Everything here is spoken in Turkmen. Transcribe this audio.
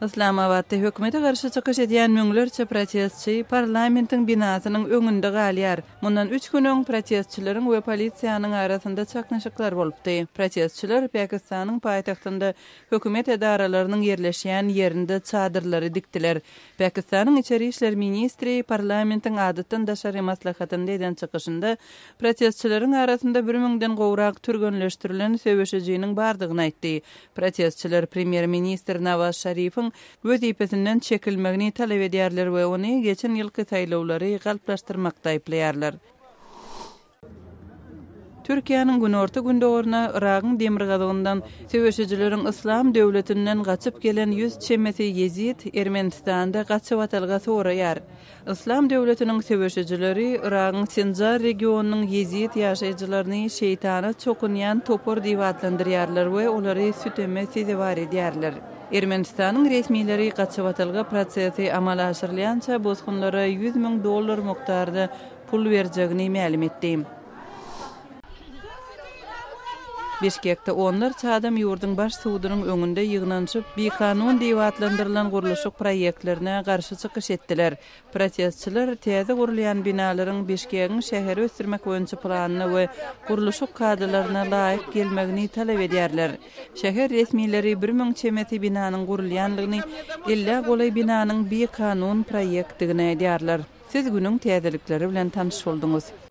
Yslamabatda hökümete garşy çykyş edýän müňlerçe protestçi parlamentiň binasynyň öňünde galýar. Mundan üç gün öň protestçileriň we polisiýanyň arasynda çaknyşyklar bolupdy. Protestçiler Pakistanyň paýtagtynda hökümet edaralarynyň ýerleşýän ýerinde çadyrlary dikdiler. Pakistanyň içeri işler ministri parlamentiň adatdan daşary maslahatynda eden çykyşynda protestçileriň arasynda bir müňden gowrak türgenleşdirilen söweşijiniň bardygyny aýtdy. Protestçiler premýer-ministr Nawaz Şarifiň wezipesinden çekilmegini talap edýärler we ony geçen ýylky saýlawlary galplaşdyrmakda aýyplaýarlar. Türkiýäniň günorta-gündogaryna Yragyň demirgazygyndan söweşijileriň Yslam döwletinden gaçyp gelen ýüz çemesi ýezid Ermenistanda gaçybatalga soraýar. Yslam döwletiniň söweşijileri Yragyň Sinjar regionynyň ýezid ýaşaýjylaryny şeýtana çokunýan topar diýip atlandyrýarlar we olary süteme sezewar edýärler. Ermenistanyň resmileri gaçybatalga prosesi amala aşyrylýança bosgunlara 100 mün dollar mukdarda pul berjegini mälim etdi. Bişkekde onlarça adam ýurduň baş sudunyň öňünde ýygnanyşyp, bikanun diýip atlandyrylan gurluşyk proýektlerine garşy çykyş etdiler. Protestçiler täze gurulýan binalaryň Bişkegiň şäheri ösdürmek boýunça planyna we gurluşyk kadalaryna laýyk gelmegini talap edýärler. Şäher resmileri 1000 çemesi binanyň gurulýandygyny, ellä golaý binanyň bikanun proýektdigini aýdýarlar. Siz günüň täzelikleri bilen tanyş bolduňyz.